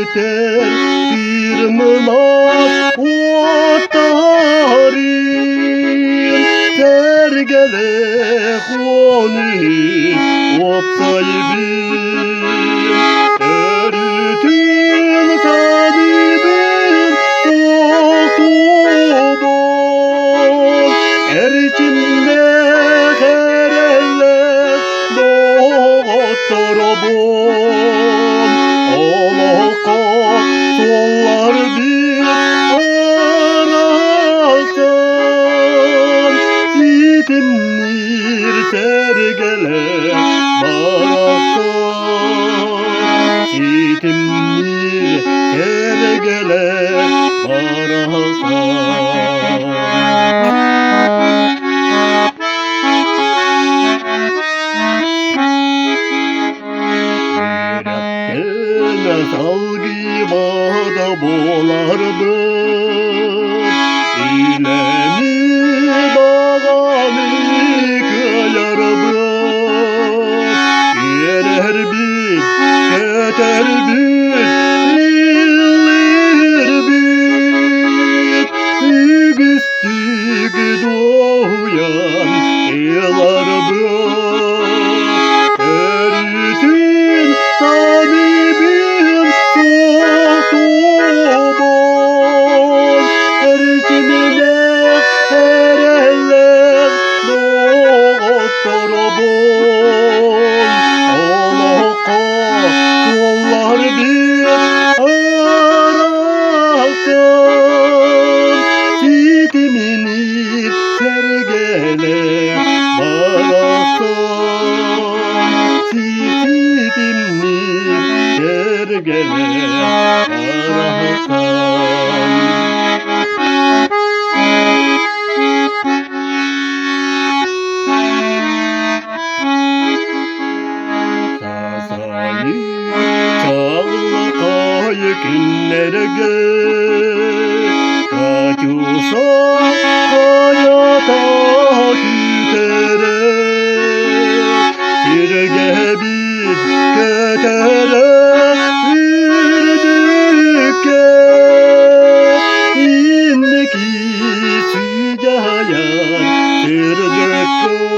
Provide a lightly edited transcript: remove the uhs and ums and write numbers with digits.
Көтөр тырымнас уоттарын Сэргэлээх 13 уопсай бил Өрүтүн саныыбын суохтуубун Эрчимнээх эрэллээх доҕотторобун Олоххо суоллар биир арахсан Ситимниир сэргэлээх барахсан Ситимниир сэргэлээх барахсан. Үрэхтэн салгыйбата буоларбын, үлэни даҕаны кыайарбын, үөрэрбит, көтөрбүт, ыллыырбыт, үгүстүк дуоһуйан ыларбыт. Өрүтүн саныыбын суохтуубун, эрчимнээх эрэллээх доҕотторобун. Олоххо суоллар биир арахсан, ситиминиир сэргэлээх барахсан, ситимниир сэргэлээх барахсан. Сасайы чаллакай күннэргэ Катюша хайата күүтэрэ Сиргэбит көтөрө үрдүккэ Инники сыдьаайар сырдыкка.